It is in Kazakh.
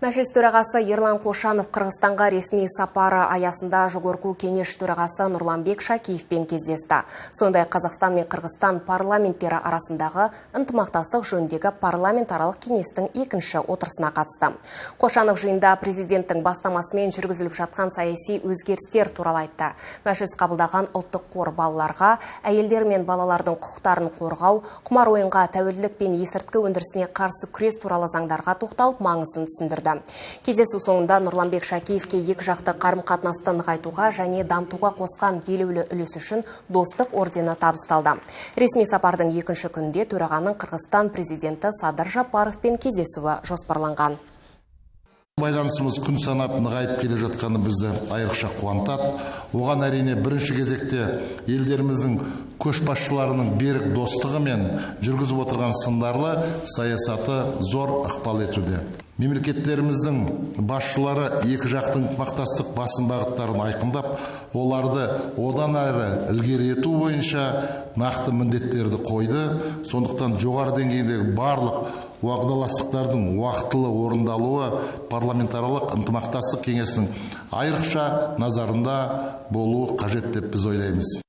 Мәжіліс төрағасы Ерлан Қошанов Қырғызстанға ресми сапары аясында Жогорку Кеңеш төрағасы Нұрланбек Шакиевпен кездесті. Сондай Қазақстан мен Қырғызстан парламенттері арасындағы ынтымақтастық жөніндегі парламентаралық кеңестің екінші отырысына қатысты. Қошанов жиында президенттің бастамасымен жүргізіліп жатқан саяси өзгерістер туралы айтты. Мәжіліс қабылдаған Ұлттық қор, балаларға, әйелдер мен балалардың құқықтарын қорғау, құмар ойынға тәуелділік пен есірткі өндірісіне қарсы күрес туралы заңдарға тоқталып, маңызын түсіндірді. Кездесу соңында Нұрланбек Шакиевке екі жақты қарым-қатынасты нығайтуға және дамытуға қосқан елеулі үлесі үшін Достық ордені табысталды. Ресми сапардың екінші күнінде төрағаның Қырғызстан президенті Садыр Жапаровпен кездесуі жоспарланған. Байланысымыз күн санап нығайып келе жатқаны бізді айрықша қуантады. Оған, әрине, бірінші кезекте елдеріміздің көшбасшыларының берік достығы мен жүргізіп отырған сындарлы саясаты зор ықпал етуде. Мемлекеттеріміздің басшылары екі жақты ынтымақтастық басым бағыттарын айқындап, оларды одан әрі ілгерілету бойынша нақты міндеттерді қойды. Сондықтан жоғары деңгейдегі барлық уағдаластықтардың уақытылы орындалуы парламентаралық ынтымақтастық кеңесінің айрықша назарында болуы қажет деп біз ойлаймыз.